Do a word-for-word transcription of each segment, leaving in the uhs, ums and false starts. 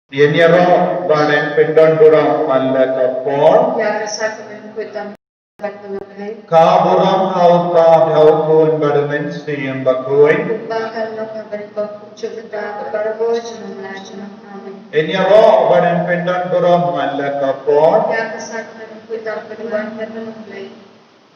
Ngin ïaroh ban pyndon burom man la ka por. Ïa ka sakramen khuid tam bad ka longkmie. Ka burom ha u Kpa bad ha u Khun bad u Mynsiem Bakhuid. Kumba ka long ha bynta u Kpa jong ngi baroh. Amen. Ngin ïaroh ban pyndon burom man la ka por. Ïa ka sakramen khuid tam bad ka longkmie.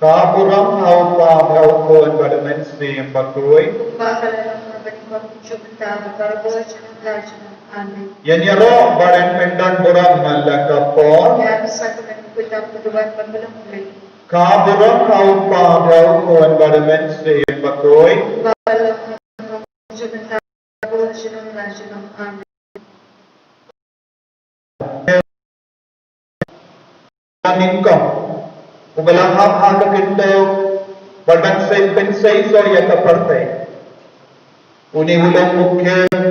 Ka burom ha u Kpa bad ha u Khun bad ha u Mynsiem Bakhuid. Kumba ka la long ha kaba nyngkong, mynta bad barabor, junom la junom. Amen. Ïa ngi ruh ba ngin pyndon burom man la ka por. Ïa ka sakramen bakhuid ba pynduwai ban pynlong Blei. Ka burom ha u Kpa bad ha u Khun bad ha u Mynsiem Bakhuid. Kumba ka la long ha kaba nyngkong, mynta bad barabor, junom la junom. Amen. Nyngkong, uba la hap ha ka khyndew bad ban sei, pynseisoh ïa ka pyrthei. Une u long u khun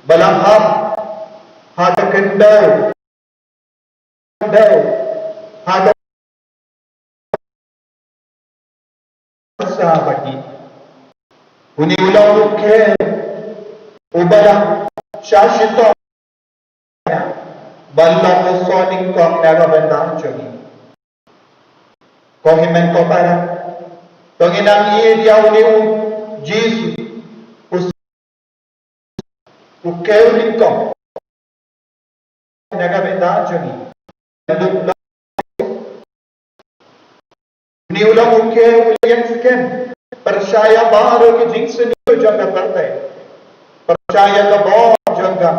ba la hap ha ka khyndew, khyndew ha ka sa bad ngi. Une u long u khun uba la shah shitom ban long u soh nyngkong na ka bynta jong ngi. Ko hynmen ko para, to ngin nang ïeit ïa une u Jisu, u, u khun nyngkong na ka bynta jong ngi. Une u long u khun u la ïeng skhem, pyrshah ïa baroh ki jingsniew jong ka pyrthei, pyrshah ïa ka bor jong ka,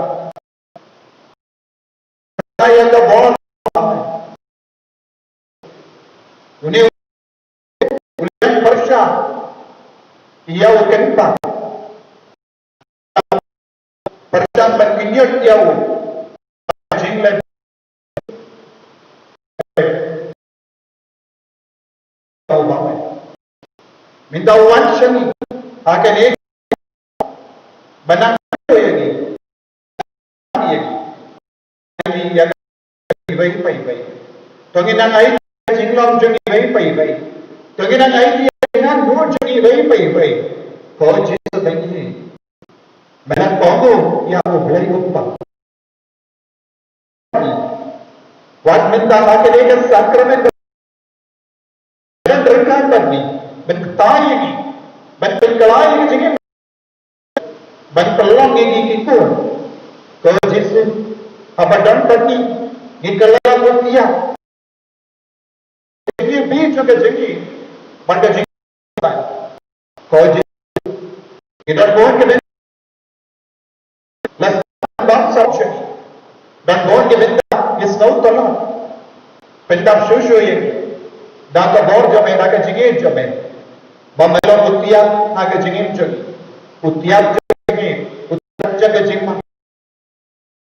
pyrshah ïa ka bor. Une u la ïeng pyrshah ïa u kynpang, pyrshang ban kynjoh ïa u jingleh. Mynta u wan sha ngi ha kane ba nang ïa ngi, ïa ngi, ïa ngi, ïa ngi iwei pa iwei. To ngin nang ai jinglong jong ngi iwei pa iwei. To ngin nang ai jingangnud jong ngi iwei pa iwei. Ko Jisu ba ngi, me la kohnguh ïa U Blei u Kpa. Wat mynta ha kane ka sakramen, ban ryngkat bad ngi, ban ktai ïa ngi, ban pynkylla ïa ka jingim, ban pynlong ïa ngi ki khun. Ko Jisu, haba don bad ngi, ngi kylla u thiah. Ngi bit ïa ka jingim bad ka jingim. Ko Jisu, ngi don bun ki bynta, la bam sap sha ngi. Don bun ki bynta ngi sngewtynnat. Pyndap shuh shuh ïa ngi da ka bor jong me, da ka jingïeit jong me, ba me long u thiah ha ka jingim jong ngi, u thiah jong ka jingïeit, u thiah jong ka jingma,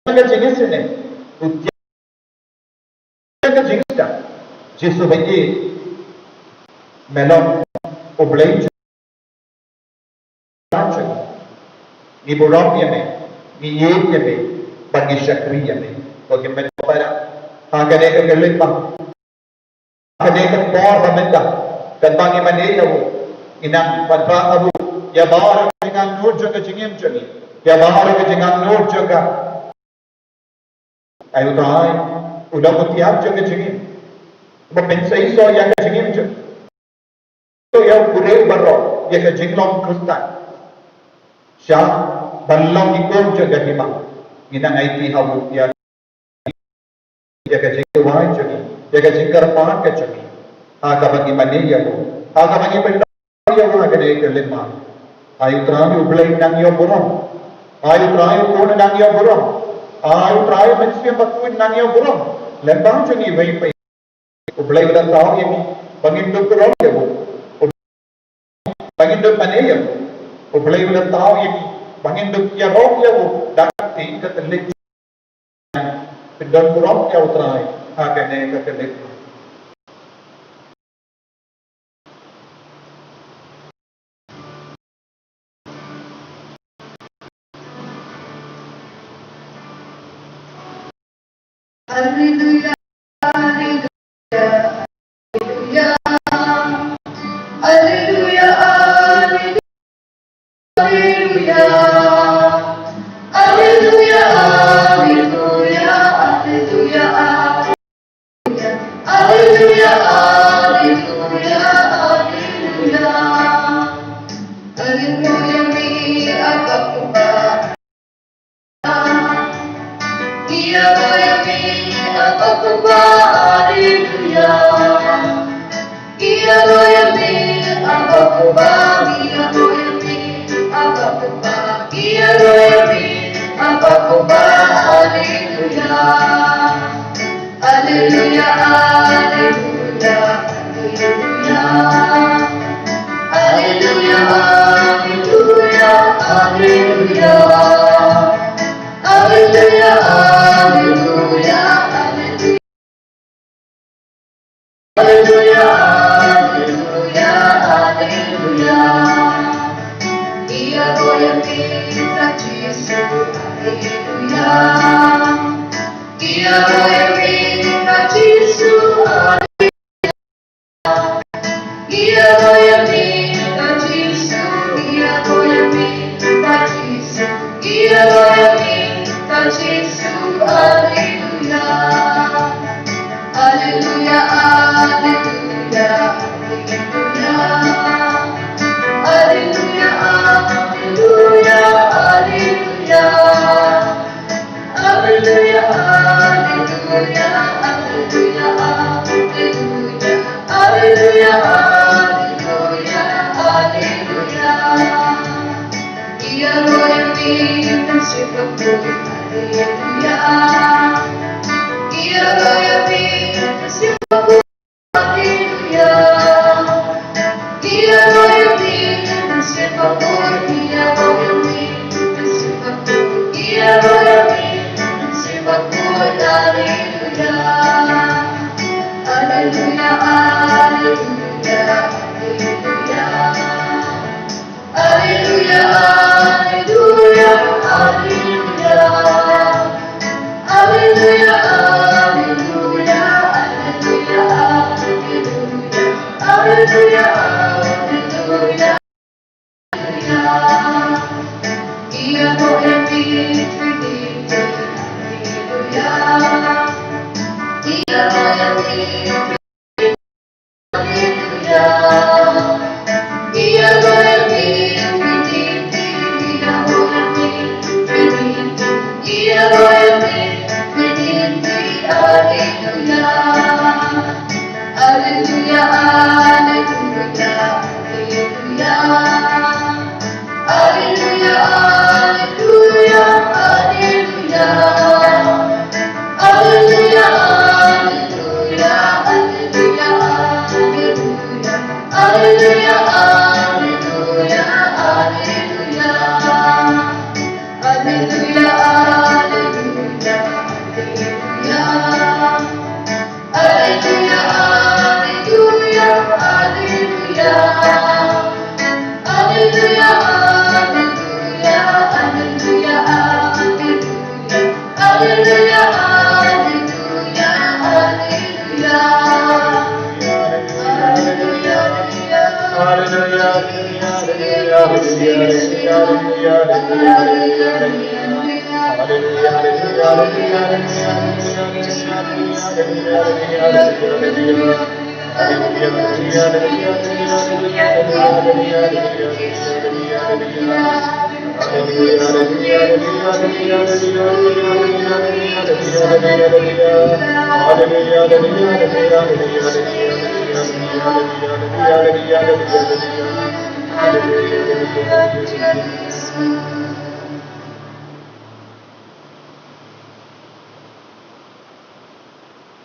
ka jingïaseng, u thiah ka jingïada. Jisu ba ïeit, me long U Blei jong ngi. Ngi burom ïa me, ngi ïeit ïa me, bad ngi shakri ïa me. Ko hynmen ko para, ha kane ka khyllipmat, ha kane ka por ba mynta, kynmaw ngi mane ïa u, ngi nang pynpaw ïa u ïa baroh ka jingangnud jong ka jingim jong ngi, ïa baroh ka jingangnud jong ka Ai U Trai, u long u thiah jong ka jingim, ba pynseisoh ïa ka jingim jong, ïa u briew baroh, ïa ka jinglong Khristan. Sha ban long ki khun jong ka hima, ngi nang aiti ha u ïa, ïa ka jingduwai jong ngi, ïa ka jingkyrpad ka jong ngi, ha kaba ngi mane ïa u, ha kaba ngi pyndonkam ïa u ha kane ka khyllipmat. Ai U Trai U Blei nang ïoh burom. Ai U Trai U Khun nang ïoh burom. Ai U Trai U Mynsiem Bakhuid nang ïoh burom. Lyngba jong ngi iwei pa iwei. U Blei u la thaw ïa ngi ba ngin dup burom ïa u, ba ngin dup mane ïa u. U Blei u la thaw ïa ngi ba ngin dup ïaroh ïa u da ka ktien Katholik. Pyndon burom ïa U Trai ha kane ka khyllipmat. Haleluya, haleluya, haleluya. Haleluya, haleluya. Alleluia, alleluia, alleluia, alleluia. Alleluia, alleluia, alleluia. Alleluia, mi abakuba.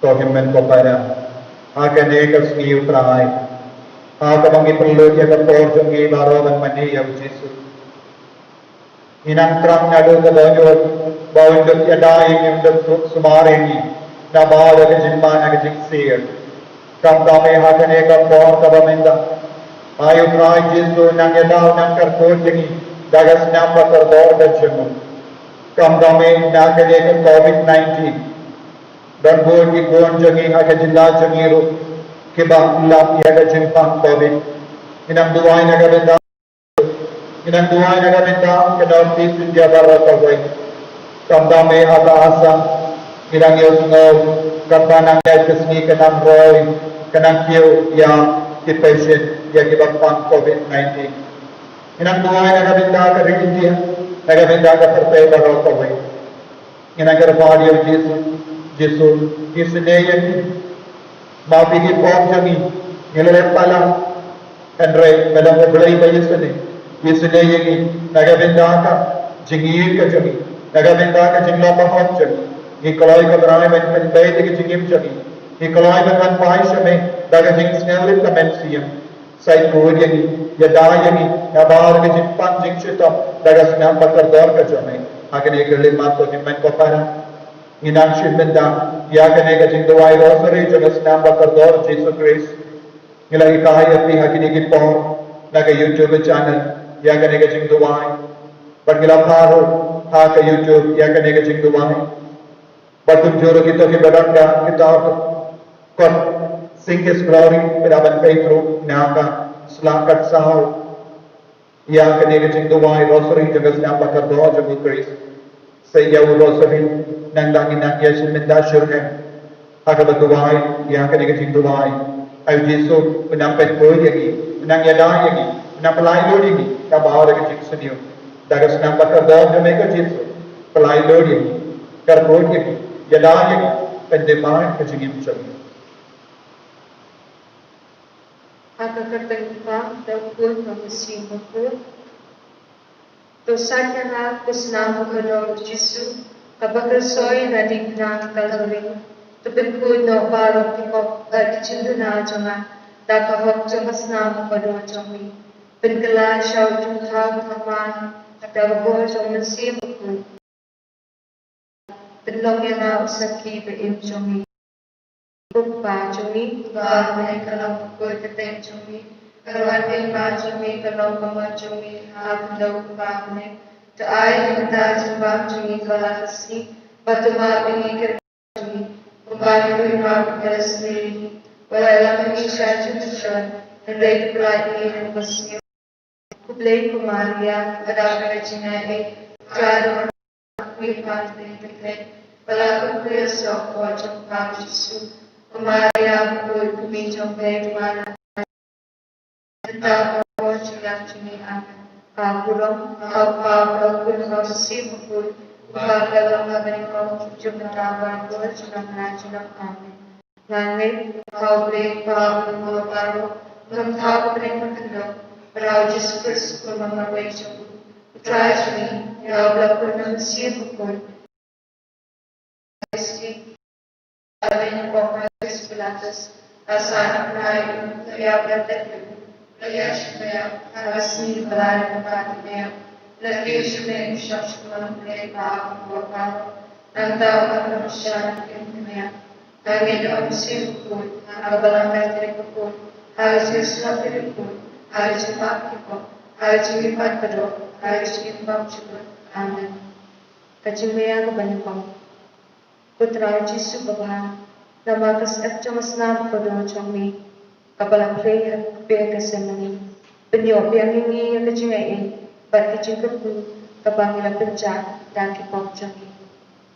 To hynmen ko para, ha kane ka sngi U Trai, ha kaba ngi pynlut ïa ka por jong ngi baroh ban mane ïa U Jisu. Ngi nang thrang naduh kaba un ïoh ba un dep ïada ïa ngi, un dep sumar ïa ngi na baroh ka jingma na ka jingsir. Khamtam eh ha kane ka por kaba mynta, ai U Trai Jisu, nang ïada, nang kyrkhu ïa ngi da ka snam ba kordor ka jong U. Khamtam eh na kane ka covid nineteen, don bun ki khun jong ngi ha ka jylla jong ngi ruh kiba lap ïa ka jingpang covid. Ngi nang duwai na ka bynta, ngi nang duwai na ka bynta ka North East India baroh kawei. Khamtam eh ha ka Assam, ngi nang ïohsngew katba nang ïaid ka sngi ka nang roi, ka nang kiew ïa ki patient, ïa kiba pang covid nineteen. Ngi nang duwai na ka bynta ka ri India, na ka bynta ka pyrthei baroh kawei. Ngi nang kyrpad ïa U Jisu, Jisu, ngi isynei ïa ngi. Ma phi ki pop jong ngi, ngi la leh palat. Hynrei me long U Blei ba ïasnoh, ïasnoh ïa ngi na ka bynta ka jingïeit ka jong ngi, na ka bynta ka jinglong bahok jong ngi. Ngi kloi, ko Trai, ban pynbeit ïa ka jingim jong ngi. Ngi kloi ban wan phai sha me da ka jingsngewrit ka Mynsiem. Sa khuid ïa ngi, ïada ïa ngi nabar ka jingpang jingshitom da ka snam ba kordor ka jong me. Ha kane ka lim, ko Trai, ko para, ngi nang shim bynta ïa kane ka jingduwai Rosary jong ka snam ba kordor Jisu Khrist. Ngi la hikai ïa phi ha kine ki por na ka YouTube channel ïa kane ka jingduwai. Bad ngi la phah ruh ha ka YouTube ïa kane ka jingduwai. Bad kumjuh ruh kito kiba don ka kitab kot Sing His Glory, phi lah ban peit ruh na ka sla kat saw ïa kane ka jingduwai Rosary jong ka snam ba kordor jong U Khrist. Sa ïa u Rosary, nang dang ngi nang ïa shim bynta shuh em ha kaba duwai ïa kane ka jingduwai. Ai U Jisu, u nang pynkhuid ïa ngi, u nang ïada ïa ngi, u nang pynlait lut ïa ngi nabar ka jingsniew. Da ka snam ba kordor jong me, ko Jisu, pynlait lut ïa ngi, kyrkhu ïa ngi, ïada ïa ngi, pyndem ka jingim jong ngi. Ha ka kyrteng U Kpa, U Khun bad U Mynsiem Bakhuid. To sait ïa nga, ko snam ba kordor Jisu, kaba kyrshoi na diengphna Kalbari. To pynkhuid noh baroh ki pop bad ki jingduna jong nga da ka hok jong ka snam ba kordor jong me. Pynkylla sha u Jingthaw Thaw Mai da ka bor jong U Mynsiem Bakhuid. Pynlong ïa nga u sakhi ba im jong me. Ko Kpa jong ngi, uba ha bneng, ka long ka kyrteng jong me, ka wan ka hima jong me, ka long ka mon jong me ha khyndew uba ha bneng. To ai ïa ngi mynta ka jingbam jong ngi kaba la ka sngi, bad to map ïa ngi ki ryngkat jong ngi, kumba ngi ruh ngi map ïa ki ba la sniew ïa ngi. Wat la ïalam ïa ngi sha ka jingpynshoi, hynrei to pyllait ïa ngi na kaba sniew. Khublei ko Maria, ka dap ka jingaiei, U Trai u don bad phi, phi ïa pha ha ki kynthei, bad la ka kyrteng ka jong u Kpa u Jisu. Ko Maria bakhuid, kmie jong U Blei, to map ïa ngi mynta bad ha ka hor jingïap jong ngi. Amen. Ka burom ha U Kpa, ha U Khun bad ha U Mynsiem Bakhuid, kumba ka long ha kaba nyngkong, junom mynta bad ha ka hor junom la junom. Amen. Nga ngeit ha U Blei Kpa uba bun baroh, U Nongthaw ba bneng bad khyndew, bad ha U Jisu Khrist u Nongpynlong marwei jong u, U Trai jong ngi, ïa uba la pynlong da U Mynsiem Bakhuid. Khrist, la beiñ hapoh Pontius Pilatus, la sah na bnai, la ïap, la leit, la ïaid sha kaba ïap, ha ka sngi kaba lai, la buh ïa ka kaba ïap, la kiew sha kmie, la shong sha ka lyngkhuh U Blei uba bun baroh. Nangta un wan ban kyrshan ïa ki kynthei. Nga ngeit ha U Mynsiem Bakhuid, ha ka balang Katholik bakhuid, ha ka jingsnoh bakhuid, ha ka jingmap ki pop, ha ka jingim ba kordor, ha ka jingim bymjukut. Amen. Ka jingmia kaba nyngkong. Ko Trai Jisu babha, namar ka syep jong ka snam kordor jong me, kaba la plie ha kper Gethsemane, pynïoh biang ïa ngi ïa ka jingaiei bad ka jingkyrkhu kaba ngi la pynjah da ki pop jong ngi.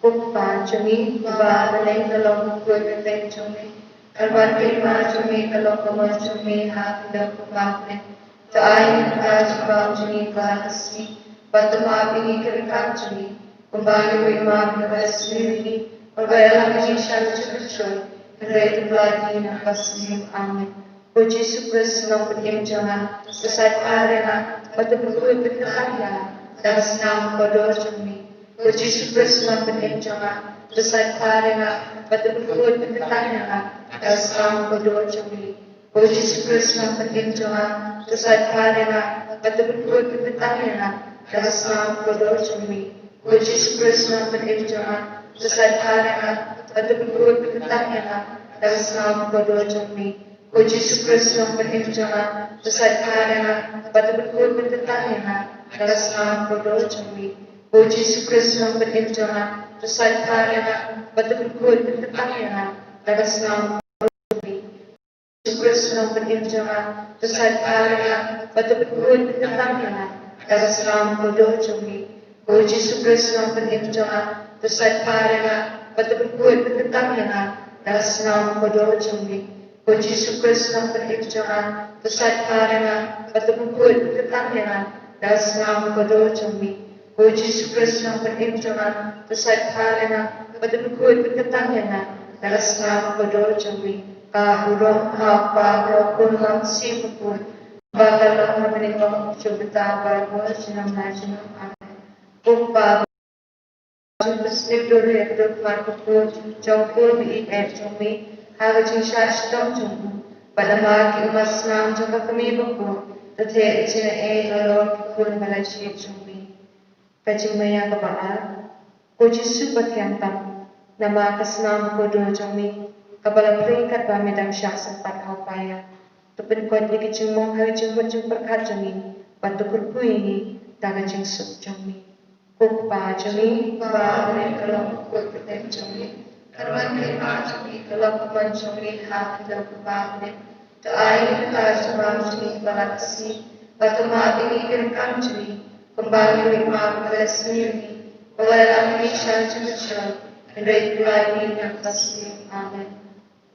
Ko Kpa jong ngi uba ha bneng, ka long ka kyrteng jong me, ka wan ka hima jong me, ka long ka mon jong me ha khyndew kumba ha bneng. To ai ïa ngi mynta ka jingbam jong ngi kaba la ka sngi, bad to map ïa ngi ki ryngkat jong ngi, kumba ngi ruh ngi map ïa kiba sniew ïa ngi, bad wat la ïalam ïa ngi sha ka jingpynshoi, hynrei to pyllait ïa ngi na kaba sniew. Amen. Ko Jisu Khrist nongpynim jong nga, to sait phar ïa nga, bad to pynkhuid pynkyntang ïa nga da ka snam kordor jong me. Ko Jisu Khrist nongpynim jong nga, to sait phar ïa nga, bad to pynkhuid pynkyntang ïa nga da ka snam kordor jong me. Ko Jisu Khrist nongpynim jong nga, to sait phar ïa nga, bad to pynkhuid pynkyntang ïa nga da ka snam kordor jong me. Ko Jisu Khrist nongpynim jong nga, to sait phar ïa nga, bad to pynkhuid pynkyntang ïa nga da ka snam kordor jong me. Ko Jisu Khrist nongpynim jong nga, to sait phar ïa nga, bad to pynkhuid pynkyntang ïa nga da ka snam kordor jong me. Ko Jisu Khrist nongpynim jong nga, to sait phar ïa nga, bad to pynkhuid pynkyntang ïa nga da ka snam kordor jong me. Jisu Khrist nongpynim jong nga, to sait phar ïa nga, bad to pynkhuid pynkyntang ïa nga da ka snam kordor jong me. Ko Jisu Khrist nongpynim jong nga, to sait phar ïa nga, bad to pynkhuid pynkyntang ïa nga da ka snam kordor jong me. Ko Jisu Khrist nongpynim jong nga, to sait phar ïa nga, bad to pynkhuid pynkyntang ïa nga da ka snam kordor jong me. Ko Jisu Khrist nongpynim jong nga, to sait phar ïa nga, bad to pynkhuid pynkyntang ïa nga da ka snam kordor jong me. Ka burom ha U Kpa, ha U Khun, ha U Mynsiem Bakhuid. Ba ka long ha bneng, ba ka jong u Trai, ba ka long junom la junom. Amen. Ko Kpa, jong ka sniew dur ïa ka dohnud markylluid jong u baieit jong me ha ka jingshah shitom jong u, bad namar ki ummat snam jong ka kmie bakhuid, to theh jingaiei halor ki khun ba la jied jong me. Ka jingmaïa kaba ar. Ko Jisu ba thiang tam, namar ka snam bakordor jong me kaba la plie katba me dang shah sympat ha u paia, to pynkoit ïa ki jingmong ha ka jingmut jingpyrkhat jong ngi, bad to kyrkhu ïa ngi da ka jingsuk jong me. Ko Kpa jong ngi uba ha bneng, ka long ka kyrteng jong me, ka wan ka hima jong me, ka long ka mon jong me ha ka khyndew kumba ha bneng. To ai ïa ngi mynta ka jingbam jong ngi kaba la ka sngi, bad to map ïa ngi ki ryngkam jong ngi, kumba ngi ruh ngi map ïa ki ba la sniew ïa ngi. Wat ïalam ïa ngi sha ka jingpynshoi, hynrei pynlait ïa ngi na ka kaba sniew. Amen.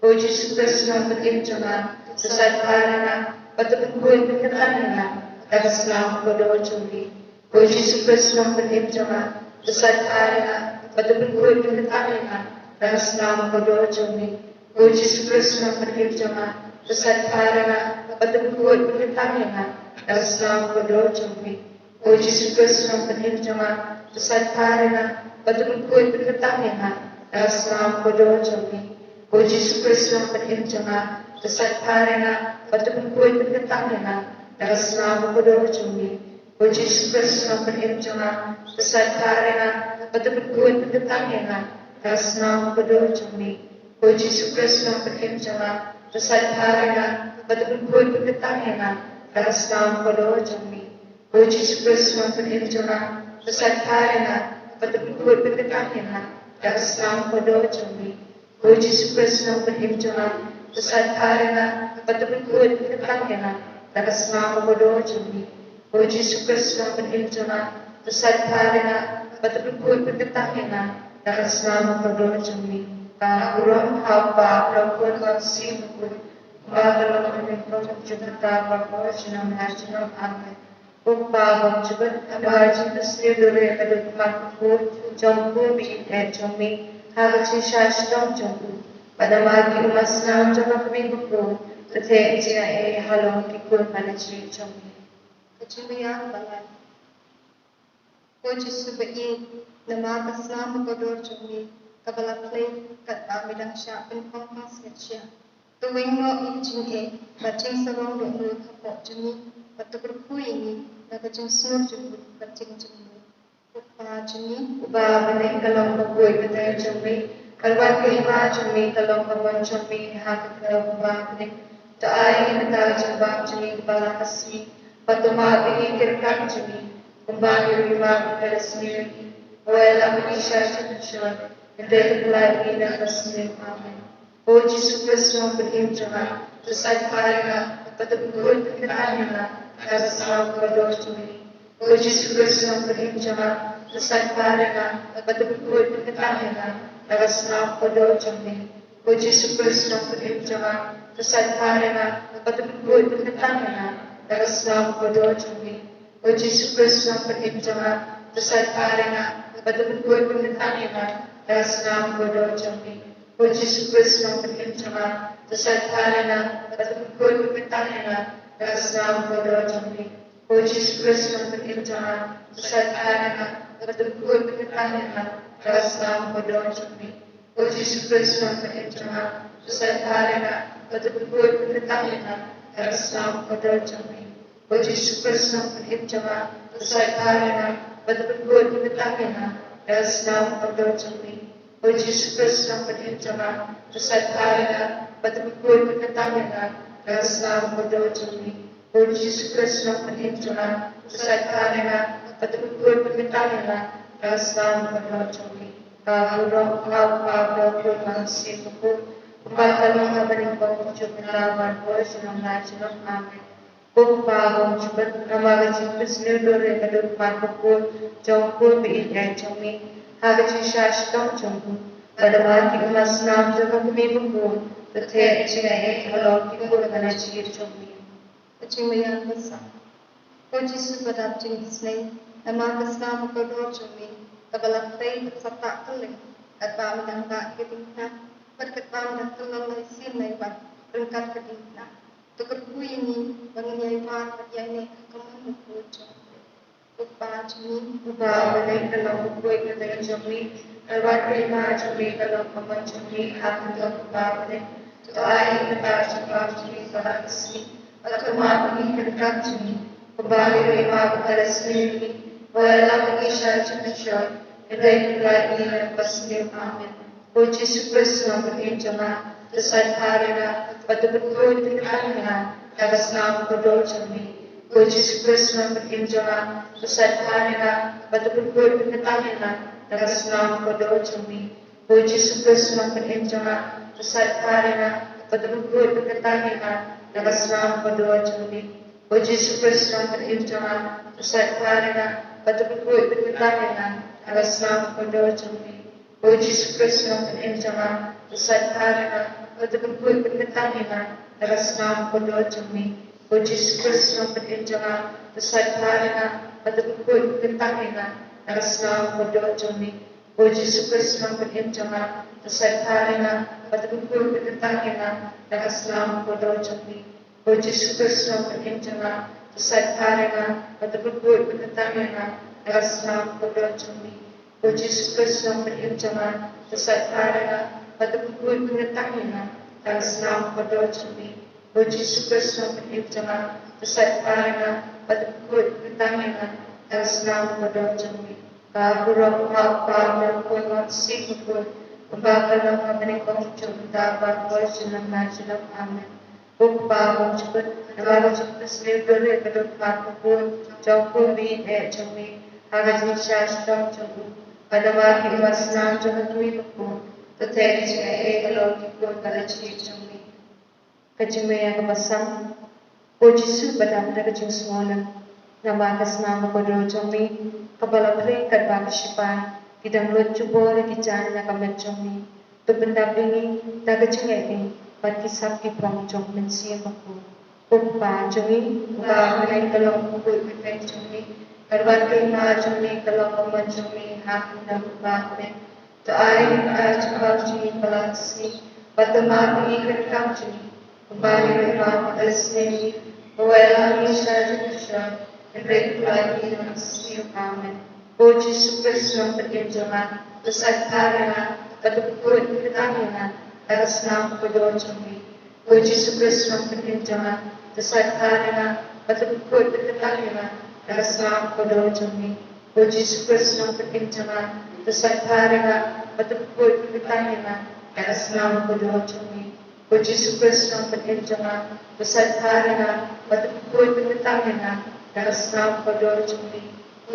Ko Jisu Khrist nongpynim jong nga, to sait bha ïa nga, bad to pynkhuid pynkyntang ïa nga da ka snam bakordor jong me. Ko Jisu Khrist nongpynim jong nga, to sait bha ïa nga, bad to pynkhuid pynkyntang ïa nga da ka snam bakordor jong me. Ko Jisu Khrist nongpynim jong nga, to sait bha ïa nga, bad to pynkhuid pynkyntang ïa nga da ka snam bakordor jong me. Ko Jisu Khrist nongpynim jong nga, to sait bha ïa nga, bad to pynkhuid pynkyntang ïa nga da ka snam bakordor jong me. Ko Jisu Khrist nongpynim jong nga, to sait bha ïa nga, bad to pynkhuid pynkyntang ïa nga da ka snam bakordor jong me. Ko Jisu Khrist nongpynim jong nga, to sait bha ïa nga, bad to pynkhuid pynkyntang ïa nga da ka snam bakordor jong me. Ko Jisu Khrist nongpynim jong nga, to sait bha ïa nga, bad to pynkhuid pynkyntang ïa nga da ka snam bakordor jong me. Ko Jisu Khrist nongpynim jong nga, to sait bha ïa nga, bad to pynkhuid pynkyntang ïa nga da ka snam bakordor jong me. Ko Jisu Khrist nongpynim jong nga, to sait bha ïa nga, bad to pynkhuid pynkyntang ïa nga da ka snam bakordor jong me. Ko Jisu Khrist nongpynim jong nga, to sait bha ïa nga, bad to pynkhuid pynkyntang ïa nga da ka snam bakordor jong me. Ka burom ha u Kpa, bad ha u Khun, bad ha u Mynsiem Bakhuid, kumba ka long ha bneng, ha ka jong u Trai, ba bor junom la junom. Amen. Ko Kpa ba ha bneng, namar ka jingpynsniew dur ïa ka dohnud markylluid jong u baieit jong me ha ka jingshah shitom jong u, bad namar ki ummat snam jong ka kmie bakhuid, to theh jingaiei halor ki khun ba la jied jong me. Ka jingmaïa kaba lai. Ko Jisu baieit, namar ka snam bakordor jong me kaba la plie katba me dang shah pynphong pansngiat sha, to weng noh ïa ka jingaiei bad jingsarong dohnud hapoh jong ngi, bad to kyrkhu ïa ngi na ka jingsngur jong u bad jingjylliew. Ko Kpa jong ngi uba ha bneng, ka long ka kyrteng jong me, ka wan ka hima jong me, ka long ka mon jong me ha ka khyndew kumba ha bneng. To ai ïa ngi mynta ka jingbam jong ngi kaba la ka sngi, bad to map ïa ngi ki ryngkam jong ngi, kumba ngi ruh ngi map ïa ki ba la sniew ïa ngi. Wat ïalam ïa ngi sha ka jingpynshoi, hynrei to pynlait ïa ngi na ka kaba sniew. Amen. Ko Jisu Khrist nongpynim jong nga, to sait bha ïa nga, bad to pynkhuid pynkyntang ïa nga da ka snam bakordor jong me. Ko Jisu Khrist nongpynim jong nga, to sait bha ïa nga, bad to pynkhuid pynkyntang ïa nga da ka snam bakordor jong me. Ko Jisu Khrist nongpynim jong nga, to sait bha ïa nga, bad to pynkhuid pynkyntang ïa nga da ka snam bakordor jong me. Ko Jisu Khrist nongpynim jong nga, to sait bha ïa nga, bad to pynkhuid pynkyntang ïa nga da ka snam bakordor jong me. Ko Jisu Khrist nongpynim jong nga, to sait bha ïa nga, bad to pynkhuid pynkyntang ïa nga da ka snam bakordor jong me. Ko Jisu Khrist nongpynim jong nga, to sait bha ïa nga, bad to pynkhuid pynkyntang ïa nga da ka snam bakordor jong me. Ko Jisu Khrist nongpynim jong nga, to sait bha ïa nga, bad to pynkhuid pynkyntang ïa nga da ka snam bakordor jong me. Ko Jisu Khrist nongpynim jong nga, to sait bha ïa nga, bad to pynkhuid pynkyntang ïa nga da ka snam bakordor jong me. Ko Jisu Khrist nongpynim jong nga, to sait bha ïa nga, bad to pynkhuid pynkyntang ïa nga da ka snam bakordor jong me. Ko Jisu Khrist nongpynim jong nga, to sait bha ïa nga, bad to pynkhuid pynkyntang ïa nga da ka snam bakordor jong me. Ka burom ha u Kpa, bad ha u Khun, bad ha u Mynsiem Bakhuid, kumba ka long ha bneng, ha ka jong u Trai, ba bor junom la junom. Amen. Ko Kpa ba ha bneng, namar ka jingpynsniew dur ïa ka dohnud markylluid jong u baieit jong me ha ka jingshah shitom jong u, bad namar ki ummat snam jong ka kmie bakhuid, to theh jingaiei halor ki khun ba la jied jong me. Ka jingmaïa kaba saw. Ko Jisu ba dap jingisynei, namar ka snam bakordor jong me kaba la plie bad sah kylleng, katba me dang rah ïa ka diengphna, bad katba me dang kyllon lai sien lai wat ryngkat ka diengphna. To kyrkhu ïa ngi ba ngin ïai pan bad ïaineh ha ka mon bakhuid jong me. Ko Kpa jong ngi uba ha bneng, ka long bakhuid ka kyrteng jong me. Ka wan ka hima jong me, ka long ka mon jong me ha ka khyndew kumba ha bneng. To ai ïa ngi mynta ka jingpang jong ngi kaba ha ka sngi, bad to map ïa ngi ka ryngkat jong ngi kumba ngi ruh ngi map ïa ka lad sngi ïa ngi. Wat ïalam ïa ngi sha ka jingpynshoi, hynrei to pynlait ïa ngi na kaba sniew. Amen. Ko Jisu Khrist, Nongpynim jong nga, to sait bha ïa nga, bad to pynkhuid pynkyntang ïa nga da ka snam kordor jong me. Ko Jisu Khrist, Nongpynim jong nga, to sait bha ïa nga, bad to pynkhuid pynkyntang ïa nga da ka snam kordor jong me. Ko Jisu Khrist, Nongpynim jong nga, to sait bha ïa nga, bad to pynkhuid pynkyntang ïa nga da ka snam kordor jong me. Ko Jisu Khrist, Nongpynim jong nga, to sait bha ïa nga, bad to pynkhuid pynkyntang ïa nga da ka snam kordor jong me. Ko Jisu Khrist, Nongpynim jong nga, to sait bha ïa nga, bad to pynkhuid pynkyntang ïa nga da ka snam kordor jong me. Ko Jisu Khrist, Nongpynim jong nga, to sait bha ïa nga, bad to pynkhuid pynkyntang ïa nga da ka snam kordor jong me. Ko Jisu Khrist, Nongpynim jong nga, to sait bha ïa nga, bad to pynkhuid pynkyntang ïa nga da ka snam kordor jong me. Ko Jisu Khrist, Nongpynim jong nga, to sait bha ïa nga, bad to pynkhuid pynkyntang ïa nga da ka snam kordor jong me. Ko Jisu Khrist, Nongpynim jong nga, to sait bha ïa nga, bad to pynkhuid pynkyntang ïa nga da ka snam kordor jong me. Ko Jisu Khrist, Nongpynim jong nga, to sait bha ïa nga, bad to pynkhuid pynkyntang ïa nga da ka snam kordor jong me. Ka burom ha u Kpa, bad ha u Khun, bad ha u Mynsiem Bakhuid, kumba ka long ha bneng, ba bun jylliew, mynta bad ha ka por jylliew na jylliew. Amen. Ko Kpa uba ha bynta, namar ka jingpynsniew dur ïa ka dohkha bakhuid jong u khun baieit eh jong me ha ka jingshah shitom jong u, bad namar ki ummat snam jong ka kmie bakhuid, to theh ki jingaiei halor ki khun ba la jied jong me. Ka jingmaïa kaba san. Ko Jisu ba dap da ka jingsngewlem, namar ka snam bakordor jong me, kaba la plie katba ki shipai ki dang lut jubor ïa ki jaiñ na ka met jong me, to pyndap ïa ngi da ka jingaiei bad ki sap ki phong jong u Mynsiem Bakhuid. Ko Kpa jong ngi uba ha bneng, ka long bakhuid ka kyrteng jong me, ka wan ka hima jong me, ka long ka mon jong me ha ka khyndew kumba ha bneng. To ai ïa ngi mynta ka jingpang jong ngi kaba ha ka sngi, bad to map ïa ngi ka ryngkat jong ngi kumba ngi ruh ngi map ïa ka lad sngi ïa ngi. Wat ïalam ïa ngi sha ka jingpynshoi, hynrei to pynlait ïa ngi na kaba sniew. Amen. Ko Jisu Khrist, Nongpynim jong nga, to sait bha ïa nga, bad to pynkhuid pynkyntang ïa nga da ka snam kordor jong me. Ko Jisu Khrist, Nongpynim jong nga, to sait bha ïa nga, bad to pynkhuid pynkyntang ïa nga da ka snam kordor jong me. Ko Jisu Khrist, Nongpynim jong nga, to sait bha ïa nga, bad to pynkhuid pynkyntang ïa nga da ka snam kordor jong me. Ko Jisu Khrist, Nongpynim jong nga, to sait bha ïa nga, bad to pynkhuid pynkyntang ïa nga da ka snam kordor jong me.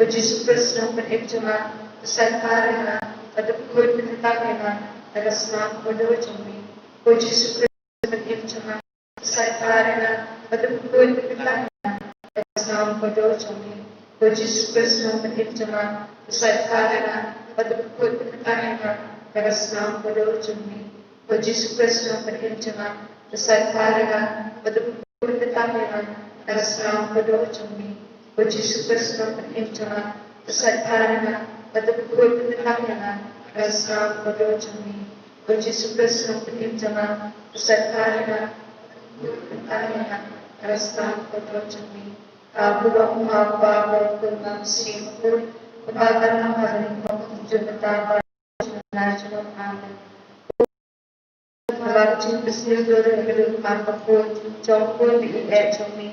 Ko Jisu Khrist, Nongpynim jong nga, to sait bha ïa nga, bad to pynkhuid pynkyntang ïa nga da ka snam kordor jong me. Ko Jisu Khrist, Nongpynim jong nga, to sait bha ïa nga, bad to pynkhuid pynkyntang ïa nga da ka snam kordor jong me. Ko Jisu Khrist, Nongpynim jong nga, to sait bha ïa nga, bad to pynkhuid pynkyntang ïa nga da ka snam kordor jong me. Ko Jisu Khrist, Nongpynim jong nga, to sait bha ïa nga, bad to pynkhuid pynkyntang ïa nga da ka snam kordor jong me. Ko Jisu Khrist, Nongpynim jong nga, to sait bha ïa nga, bad to pynkhuid pynkyntang ïa nga da ka snam kordor jong me. Ko Jisu Khrist, Nongpynim jong nga, to sait bha ïa nga, bad to pynkhuid pynkyntang ïa nga da ka snam kordor jong me. Ka burom ha u Kpa, bad ha u Khun, bad ha u Mynsiem Bakhuid, kumba ka long ha bneng, ba bun jylliew, mynta bad ha ka por jylliew na jylliew. Amen. Namar ka jingpynsniew dur ïa ka dohkha bakhuid jong u khun baieit eh jong me